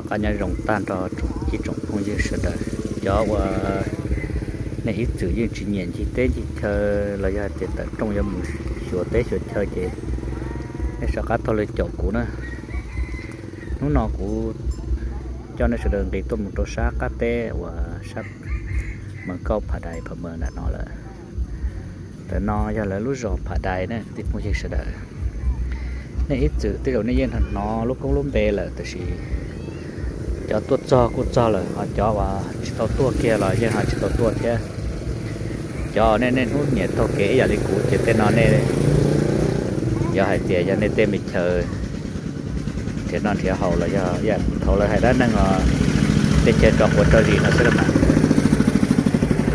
Qab nyob zoo tag nrho tsoom ib tsoom phooj ywg sawv daws. Cov uas nej ib txwm yeej tsis nyiam ncig teb ncig chaw los yog tias tawm rooj yuav mus xyuas teb xyuas chaw ces nej rov qab taug lw caum kuv na. Hnub no kuv coj nej sawv daws nqis tuaj mus rau sab qab teb uas sab Mws Kauj Pham Dais Pham Mws nram no lawm. Ntawm no yog lawv lub zos Pham Dais na kwv tij phooj ywg sawv daws. Nej ib txwm tej zaum nej yeej hnov lub koob lub npe lawm tab sis cov tuaj txog kuj txog lawm, ho cov uas tsis tau tuaj kiag los yeej ho tsis tau tuaj thiab. Cov nej niaj hnub nyiam taug kev ib yam li kuv ces tej no nej yog hais tias yog nej tej me chaw nrhiav noj nrhiav haus los yog ib yam thaum lawv hais dab neeg os, tej chaw tso quav tso zis no xwb los mas.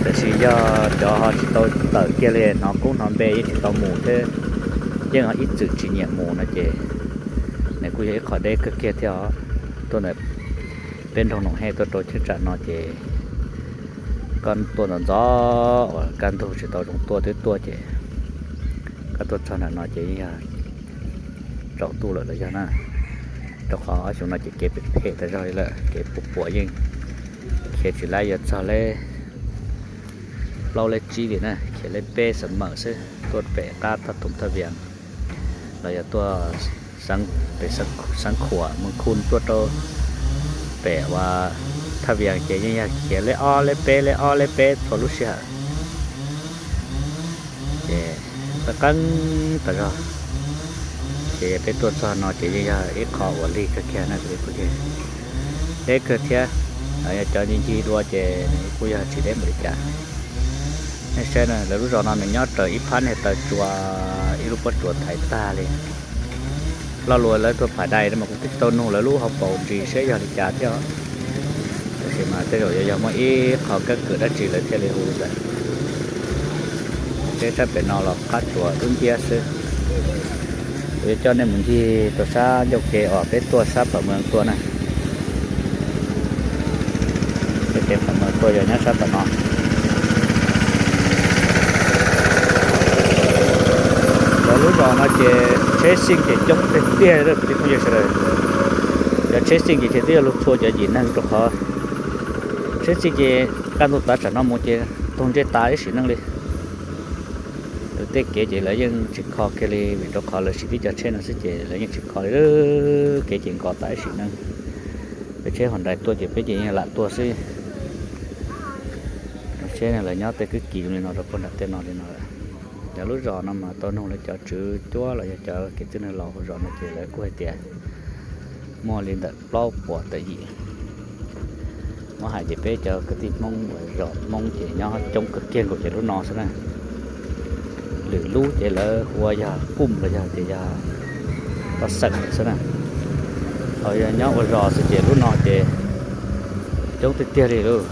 Tab sis yog cov ho tsis tau tawm kiag li, hnov koob hnov npe yeej tsis tau mus thiab, yeej ib txwm tsis nyiam mus no ces nws kuj yog ib qho deb kawg kiag thiab os. Tuaj ntawm peb nroog Noom Hej tuaj rau cheeb tsam no ces koj tuaj ntxov ntxov uas kaj ntug tsis tau zoo tuaj twb tuaj ces koj tuaj txog nram no ces yeej yog tsaus ntuj lawm los yog na. Rau qhov ob xyoo no ces kev phem phem tas zog li lawm, kev puas puas yeej khiav tsis laib, yuav txog leb plaub leb tsib li na, khiav leb peb xam mawm xwb, tuaj pem qab thaj Thoom Thaj Vias los yog tuaj pem Xeev Khuam Mws Khu tuaj rau pem uas Thaj Vias ces yeej yog khiav leb ob leb peb leb ob leb peb txhua lub sij hawm. Ces qeeb qeeb tas zog, ces peb tuaj txog no ces yeej yog ib qho uas lig kawg kiag na kwv tij phooj ywg. Deb kawg thiab, yog cov ncig ncig dua ces nws kuj yog tsis deb npaum li cas. Nej saib na, lawv lub zos no nws nyob raws ib phab niag taw tsua, ib lub pob tsuas thaiv tag li. Lo lus lawv tuaj Pham Dais no mas kuv twb tsis tau nug lawv lub hauv paus ntsis seb yog li cas thiab os. Tab sis mas tej zaum yuav yog muaj ib qho keeb kwm dab tsi lawv thiaj li hu li ntawd. Peb sab pem no los qab tsuas dub nciab xwb. Kuv yuav coj nej mus ncig rau sab ncauj ke uas peb tuaj sab Pham Mws tuaj na. Peb kev Pham Mws tuaj yog nyob sab tom no. Lawv lub zos no ces tsheb xyeej ces coob tiag tiag kwv tij phooj ywg sawv daws. Cov tsheb xyeej ces twb yog luag txhua cov yim neeg rau qhov tsheb xyeej ces kaj ntug tav tsam no mus ces taug ntsej tas ib sim neej li. Tej kev ces lawv yeej tsis kho kiag li vim rau qhov lawv siv tib co tsheb no xwb ces lawv yeej tsis kho li. Kev ces nkos tas ib sim neej. Peb tsheb Hyundai tuaj ces peb ces yeej lam tuaj xwb. Tsheb lawv nyob tej kwj kis zoo li no rau puag nram tej no li no lawm. Cov lub zos no mas tau nug lawv cov tswv cuab los yog cov kev txwj neeg laus hauv zos no ces lawv kuj hais tias muaj li ntawm plaub puas tawm yim. Muab hais tias peb cov kwv tij Hmoob uas zos Hmoob ces nyob coob kawg kiag nkaus ces lub no xwb na. Lwm lub ces lawv hu ua yog Kooj los yog tias yog Paj Xeem xwb na. Ho yog nyob ua zos xwb ces lub no ces coob tiag tiag li lauj.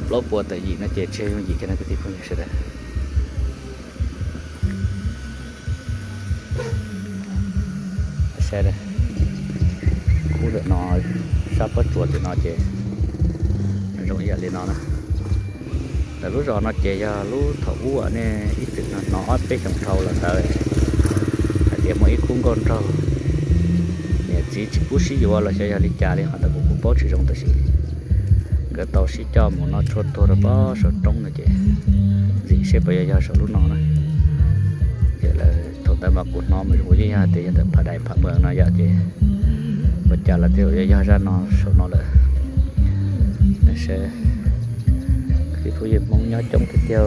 Plaub puas tawm yim no ces tsis yooj yim kiag no kwv tij phooj ywg sawv daws. Saib, kub ntawm no, sab pob tsuas tim no ces zoo ib yam li no na. Lawv lub zos no ces yog lub thaum ub uas nej ib txwm hnov ob peb xyoos dhau los ntawd hais tias muaj ib khub nkauj nraug niam txiv tsis pub sib yuav los xyov yog li cas li, qhov ntawd kuv kuj paub tsis zoo tab sis nkawd tau sib coj mus noj tshuaj tuag rau pob saum roob no ces ntxim seb puas yog yog saum lub no na. Ces lawv thaum ntawd mas kuv hnov mas zoo yeej yog tias yog ntawm Pham Dais Pham Mws no yom ces ua cas los tej zaum yog yog zaj no saum no lawm. Kwv tij phooj ywg Hmoob nyob coob tiag tiag.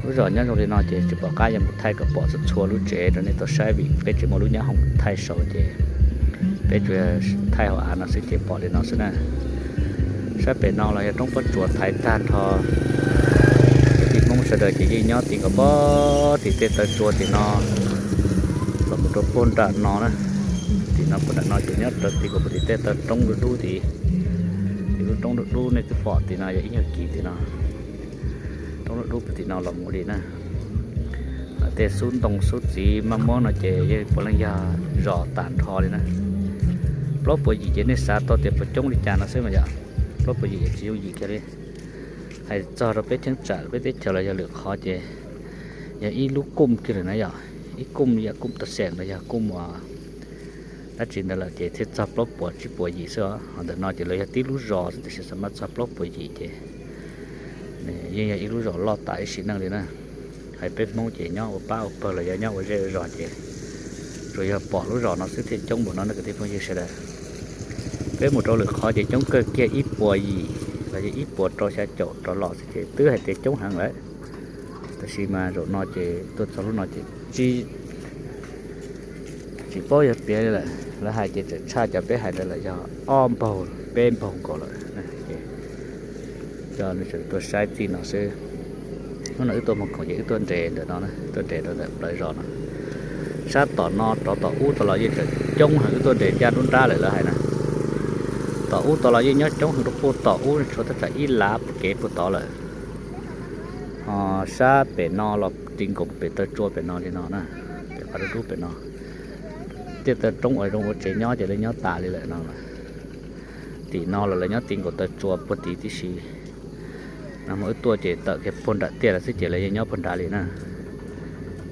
Lub zos nyob zoo li no ces tsis pom qab yuav mus thaij kom pom txhua txhua lub tsev rau nej tau saib vim peb tsis muaj lub nyab hoom thaij saud ces peb tsuas thaij hauv av no xwb ces pom li no xwb na. Sab pem no los yog roob pob tsuas thaiv tag nrho. Kwv tij Hmoob sawv daws ces yeej nyob tim nkaus pog tim tej taw tsua tim no los mus rau puag nram no na. Tim no puag nram no ces nyob raws tim nkaus pog tim tej taw roob dub dub tid. Tim lub roob dub dub nej twb pom tim no yog ib nyuag kis tim no. Roob dub dub puag tim no los mus li na. Tej xub ntoo xub txiv maj muab no ces yeej puav leej yog zos tas nrho li na. Plaub puas yim ces nej xav tau tias puas coob li cas no xwb mas yom. Plaub puas yim ces tsis yooj yim kiag li. Hais txog rau peb cheeb tsam peb teb chaws los yog lwm qhov ces yog ib lub kooj kiag lawm na yom. Ib kooj yam kooj tas xeem los yog kooj uas Dab tsi ntawd lawm ces thiaj txog plaub puas tsib puas yim xwb os. Ho ntawm no ces lawv yog tib lub zos xwb, tiam sis xam mas txog plaub puas yim ces yeej yog ib lub zos loj tas ib sim neej li na. Hais peb Hmoob ces nyob ua pab ua pawg los yog nyob ua zej ua zos ces tsuas yog pom lub zos no xwb thiaj coob npaum no na kwv tij phooj ywg sawv daws. Peb mus rau lwm qhov ces coob kawg kiag ib puas yim los yog ib puas rau xya caum rov los xwb ces twb hais tias coob heev lawm. Tab sis mas zaum no ces tuaj txog lub no ces tsis tsis paub yog piav li lawm, lawv hais ces tseem tshaj cov peb hais ntawd lawm yog ob npaug peb npaug nkaus lawm. Ces coj nej sawv daws tuaj saib txij no xwb. Hnub no wb tuaj mus khoom ces wb tuaj nres ntawm no, tuaj nres rau ntawm plawv zos no. Sab tom no rov tom ub tod los yeej tseem coob heev, wb tuaj nres ncaj nruab nrab lawm lawv hais na. Tom ub tod los yeej nyob coob heev rau puag tom ub tshuav thaj tsam ib lav kev puag tod lawm. Ho sab pem no los ti nkaus pem taw tsua pem no li no na, pem qhov dub dub pem no. Tej taw roob uas zoo ua tsev nyob ces lawv nyob tas li lawm no. Tim no los lawv nyob ti nkaus taw tsua puag tid tib si. No mas wb tuaj ces tawm kiag puag nram tiaj lawm xwb ces lawv yeej nyob puag nrad li na.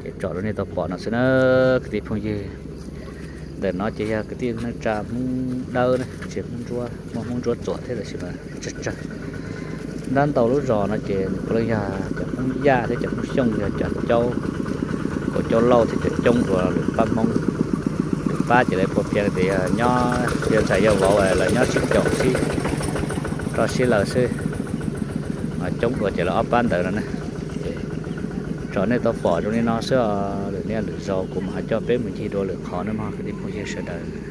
Ces tsom rau nej tau pom no xwb na kwv tij phooj ywg. Ntawm no ces yog kwv tij neej tsa Hmoob Dawb na, tsis Hmoob Ntsuab, muaj Hmoob Ntsuab Txuam thiab tab sis mas tsawg tsawg. Ntab ntau lub zos no ces nws puav leej yog cov Hmoob Yaj thiab cov Hmoob Xyooj, yog cov Caub, Kaum Caub Lauj thiab cov coob dua lwm pab Hmoob. Lwm pab ces lawv puav piav tias yog nyob yog ntxhais yog vauv lawv nyob sib caum sib roj sib laws xwb. Coob dua ces lawv ob pab ntawd no na. Ces tsom nej tau pom zoo li no xwb os, lwm niaj lwm zaus kuv mam coj peb mus ncig dua lwm qhov na mog kwv tij phooj ywg sawv daws.